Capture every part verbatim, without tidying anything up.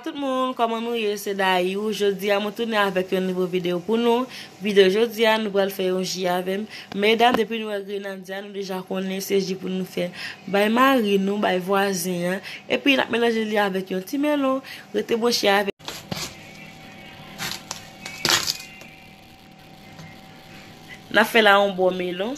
Tout moun, kòman nou ye? Se Dayou. Jodi a, mwen tounen avèk yon nouvo videyo pou nou. Videyo jodi a, nou pral fè yon ji avè m. Medam, depi nou wè grenadya, nou deja konnen se ji pou nou fè. Bay mari nou, bay vwazen an. Epi, n ap melanje li avèk yon ti melon. Rete branche avè m. N ap fè la yon bò melon.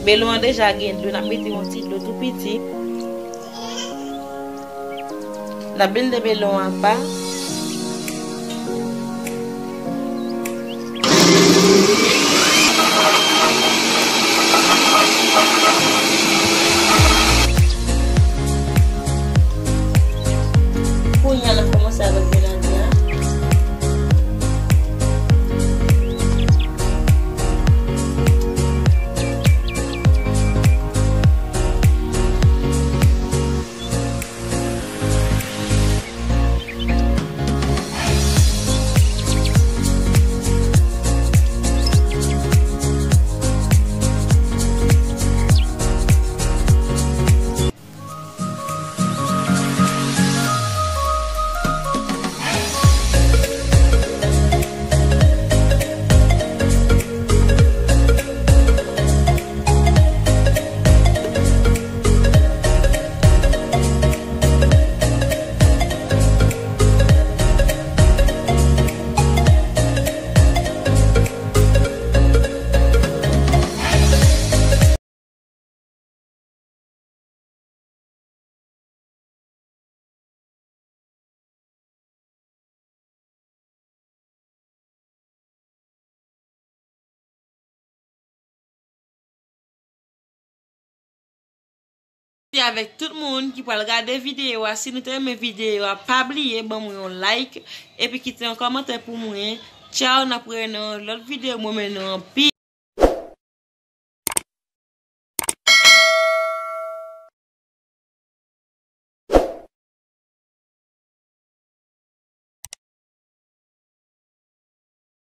Melon an deja gen dlo, n ap mete yon ti dlo tou piti. N ap blende melon an apa. Kounye a, n ap kòmanse avèk grenadya. Mèsi avèk tout moun ki pral gade videyo a. Si nou te renmen videyo a, pa bliye ban mwen yon like epi kite yon kòmantè pou mwen. Tchaw, n ap wè nan yon lòt videyo. Mwen renmen nou anpil.